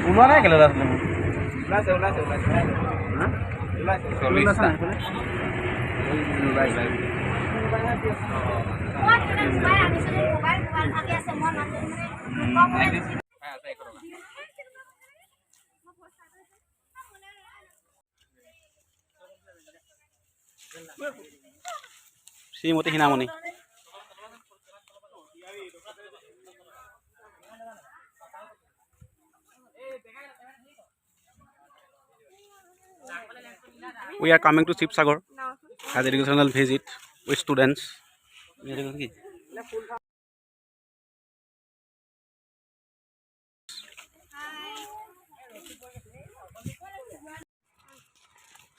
ওলোৱা নাই কেলে ওলাইছিলে ওলাইছে ওলাইছে ওলাইছে ওলাইছে। Shrimati Hinamoni. We are coming to Sibsagar as educational visit with students.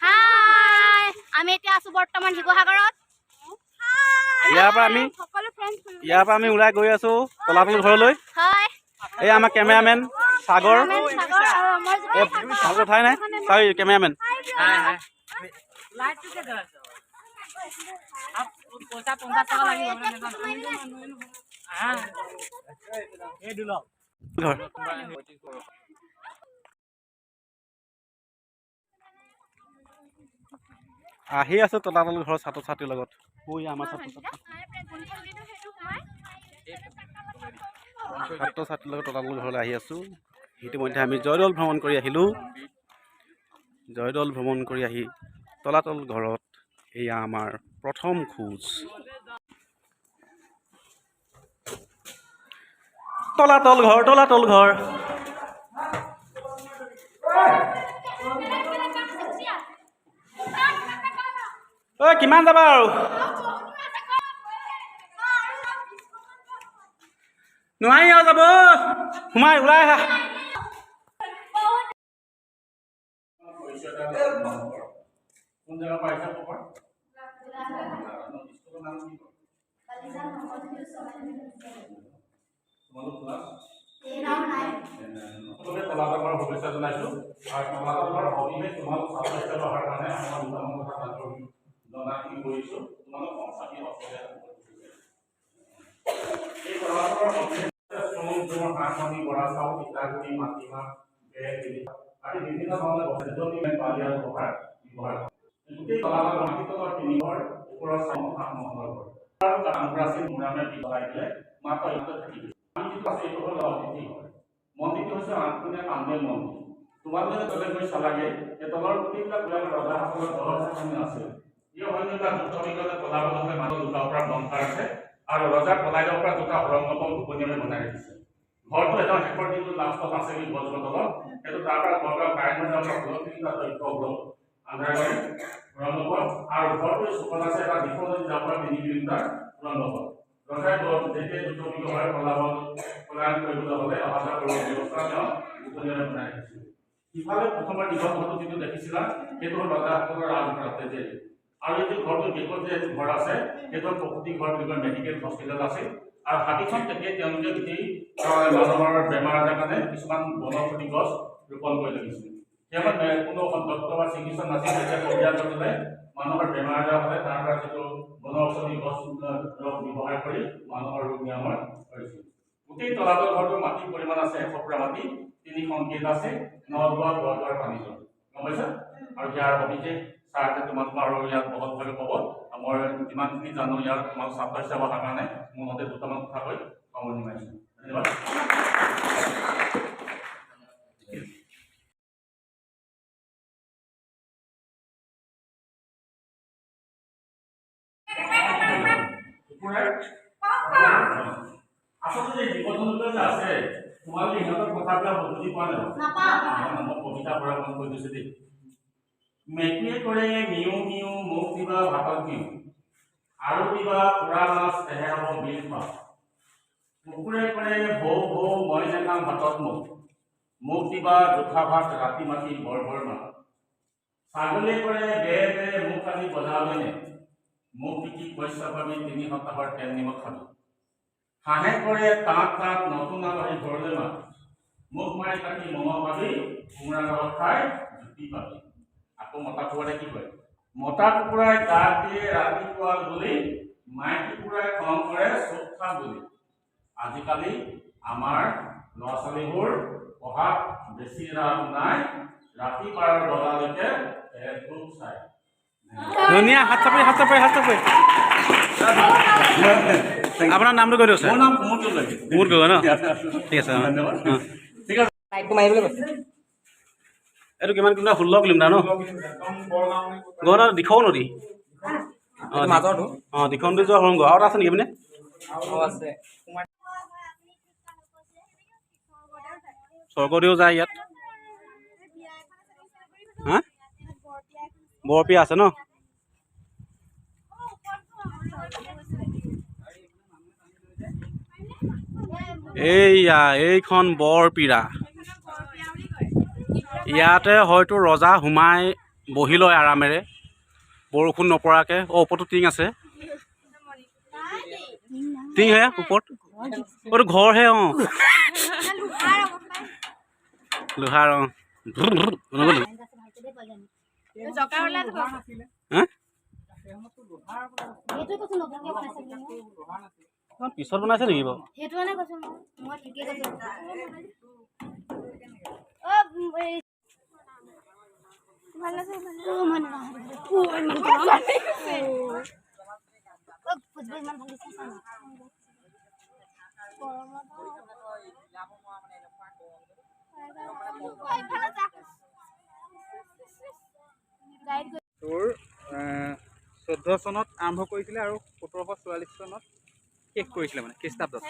হাই, আমি এতিয়া আছো বৰ্তমান শিৱসাগৰত। ইয়াৰ পৰা আমি সকলো ফ্ৰেণ্ডছ ইয়াৰ পৰা আমি ওলাই গৈ আছো তলাতল ঘৰলৈ। হয়। এই আমাৰ কেমেৰামেন সাগৰ। সাগৰ আৰু আমাৰ এই ভালকৈ উঠাই নাই, চৰি কেমেৰামেন। ঘৰ আহি আছো তলাতল ঘৰৰ ছাত্ৰ ছাত্ৰীৰ লগত। ঐ আমাৰ ছাত্ৰ ছাত্ৰী, ছাত্ৰ ছাত্ৰীৰ লগত তলাতল ঘৰলৈ আহি আছো। ইতিমধ্যে আমি জয়দৌল ভ্ৰমণ কৰি আহিলোঁ। জয়দৌল ভ্ৰমণ কৰি আহি তলাতল ঘৰত এয়া আমাৰ প্ৰথম খোজ। তলাতল ঘৰ, তলাতল ঘৰ। ঐ কিমান যাবা আৰু? নোৱাৰি আৰু যাব, সোমাই ওলাই আহা। কোন জেগাৰ পৰা আহিছা ক'ৰ পৰা? স্কুলৰ নাম কি? তোমালোক ক্লাছ সকলোকে তলাতল ঘৰৰ শুভেচ্ছা জনাইছোঁ। আৰু তলাতল ঘৰৰ সবিশেষ তোমালোক ছাত্ৰ হিচাপে অহাৰ কাৰণে আমাৰ দুটামান কথা জনাই কৰিছোঁ। তোমালোক কওঁ চাবি অসমীয়া এই তলাতলৰ সবিশেষ চোন, জোৰ, হাঁহকণী, বৰা চাউল, পিঠাগুড়ি, মাটিমাহ, বেৰ, আদি বিভিন্ন ধৰণৰ বস্তু বালি আৰু উপহাৰ ব্যৱহাৰ কৰে। গোটেই তলাতল মাটি তলৰ তিনি ঘৰ, ওপৰৰ চাৰি সাত মহলৰ ঘৰ আৰু প্ৰাচীন মোৰামে জ্বলাই দিলে, মাত্ৰ ইয়াতে থাকি গৈছে। আমি যিটো আছে এইটো হ'ল অতিথি ঘৰ। মন্দিৰটো হৈছে আঠকুণীয়া কামদেৱ মন্দিৰ। তোমালোকে তলে গৈ চালাগে এই তলৰ গোটেইবিলাক ৰজাসকলৰ দল আছিল। এই সৈন্যবিলাক যুদ্ধ বিগ্ৰহে পলাব নহ'লে মানুহ দুটাৰ পৰা বংকাৰ আছে আৰু ৰজাক পলাই যাব পৰা দুটা সুৰংগ পথ গোপনীয়ভাৱে বনাই ৰাখিছে। ঘৰটো এটা শেষৰ দিনটো লাষ্টত আছে কি গছৰ তলত, সেইটো তাৰ পৰা ঘৰৰ পৰা কাৰেণ্ট যাব পৰা 16 কিলোমিটাৰ দৈৰ্ঘ্য হ'ব আন্ধাৰ কৰি সুৰংগ পথ। আৰু ঘৰটো চুকত আছে এটা দীঘল নদী যাব পৰা 3 কিলোমিটাৰ সুৰংগ পথ। ৰজাই যেতিয়া যুদ্ধ বিগ্ৰহ হয় পলাব পলায়ন কৰিবলৈ হ'লে অহা যোৱা কৰিব ব্যৱস্থা তেওঁ গোপনীয়ভাৱে বনাই ৰাখিছিল। ইফালে প্ৰথমবাৰ দীঘল ঘৰটো যিটো দেখিছিলা সেইটো হ'ল ৰজাসকলৰ ৰাজঘৰ তেজেৰি। আৰু এইটো ঘৰটো বেকত যে ঘৰ আছে সেইটো প্ৰসূতি ঘৰ বুলি কয়, মেডিকেল হস্পিটেল আছিল। আৰু হাবিখন তেতিয়া তেওঁলোকে গোটেই মানুহৰ বেমাৰ আজাৰ কাৰণে কিছুমান বনৌষধি গছ ৰোপণ কৰি লাগিছিল। সেই সময়ত কোনো ডক্তৰ বা চিকিৎসক নাছিল। তেতিয়া কবিৰাজ জনে মানুহৰ বেমাৰ আজাৰ হ'লে তাৰ পৰা যিটো বনৌষধি গছ ৰস ব্যৱহাৰ কৰি মানুহৰ ৰোগ নিৰাময় কৰিছিল। গোটেই তলাতল ঘৰটোৰ মাটিৰ পৰিমাণ আছে 100 পুৰা মাটি, তিনিখন গেট আছে, নদুৱাৰ, বৰদুৱাৰ, পানীজল। গম পাইছা? আৰু ইয়াৰ সবিশেষ ছাৰহঁতে তোমালোক আৰু ইয়াত বহলভাৱে ক'ব। মই যিমানখিনি জানো ইয়াৰ তোমালোক ছাত্ৰ হিচাপে অহাৰ কাৰণে মোৰ মতে দুটামান কথা কৈ সামৰণি মাৰিছোঁ। ধন্যবাদ। কুকুৰে আচলতে জীৱ জন্তুবিলাক যে আছে, তোমালোকে ইহঁতৰ কথাবিলাক বুজি পোৱা নাই? নাপাওঁ। মই কবিতা পঢ়া মন কৰি দিছোঁ দেই। মেকুৰীয়ে কৰে মিউ মিউ, মোক দিবা ভাতত ঘিউ, আৰু দিবা পোৰা মাছ, তেহে হ'ব বিল খোৱা। কুকুৰে কৰে ভৌ ভৌ, মই নাখাম ভাতত মোক, মোক দিবা জোঠা ভাত, ৰাতি মাতি বৰ বৰ মাত। ছাগলীয়ে কৰে বে বে, মোক আজি বজাৰলৈ নে, মোক বিকি পইচা পাবি, 3 সপ্তাহৰ তেল নিমখ খাবি। হাঁহে কৰে তাঁত তাঁত, নতুন আলহী ঘৰলৈ মাত, মোক মাৰি কাটি মঙহ পাবি, কোমোৰাৰ লগত খাই জুতি পাবি। আকৌ মতা কুকুৰাই কি কয়? মতা কুকুৰাই ডাক দিয়ে ৰাতিপুৱা বুলি, মাইকী কুকুৰাই খং কৰে চুপ থাক বুলি। আজিকালি আমাৰ ল'ৰা ছোৱালীবোৰ পঢ়াত বেছি ৰাপ নাই, ৰাতি 12 বজালৈকে ফেচবুক চাই। ধুনীয়া। হাত চাপৰি, হাত চাপৰি, হাত চাপৰি। আপোনাৰ নামটো কৈ দিয়ক ছাৰ। মোৰ নাম কুমুদ গগৈ। কুমুদ গগৈ ন? ঠিক আছে, অঁ। ধন্যবাদ। অঁ। ঠিক আছে। লাইটটো মাৰিবলৈ কৈছে। এইটো কিমান কিলোমিটাৰ? 16 কিলোমিটাৰ ন? গড় দিখৌ নদী, অঁ। মাজৰটো। অঁ, দিখৌ নদী যোৱা সুৰংগ। আৰু এটা আছে নেকি? মানে অঁ, আছে। স্বৰ্গদেউ যায় ইয়াত। হা, বৰপিয়া আছে ন? এইয়া এইখন বৰপীৰা। ইয়াতে হয়তো ৰজা সোমাই বহি লয় আৰামেৰে, বৰষুণ নপৰাকৈ। অঁ, ওপৰতো টিং আছে, টিং হে ওপৰত। এইটো ঘৰহে। অঁ, লোহাৰ। অঁ, নগ'লো। হা, সেইটোৱে কৈছো, নতুনকে বনাইছে বুলি মই। পিছত বনাইছে নেকি বাৰু? সেইটো মানে কৈছো মই, মই ঠিকেই কৈছো। অ, এই অ, মই নাযাওঁ। অ, ইমান গৰম। অ, খোজবোৰ ইমান ভাল দিছে, চা না। গৰমত। অ, তোৰ 14 চনত আৰম্ভ কৰিছিলে আৰু 1744 চনত শেষ কৰিছিলে, মানে খ্ৰীষ্টাব্দত।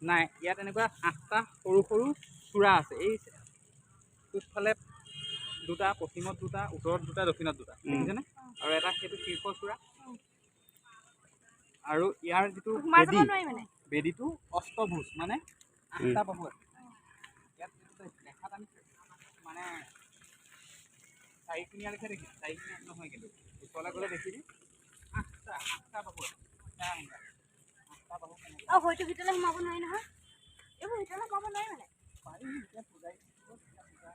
নাই, ইয়াত এনেকুৱা 8টা সৰু সৰু চূড়া আছে। এই পূবফালে দুটা, পশ্চিমত দুটা, উত্তৰত দুটা, দক্ষিণত দুটা, দেখিছেনে? আৰু এটা সেইটো শীৰ্ষ চূড়া। আৰু ইয়াৰ যিটো বেদী, বেদীটো অষ্টভুজ, মানে 8টা বাহু আছে ইয়াত। যিটো দেখাত আমি মানে চাৰিকোণীয়া লেখীয়া দেখিছোঁ, চাৰিকোণীয়া নহয়, কিন্তু ওচৰলৈ গ'লে দেখিবি 8টা 8টা বাহু আছে। 8টা বাহু কেনেকৈ অ, হয়তো ভিতৰলৈ সোমাব নোৱাৰি নহয়। এইবোৰ ভিতৰলৈ সোমাব নোৱাৰি মানে। পাৰি, এতিয়া পূজাৰী থাকিব, তেতিয়া পূজা।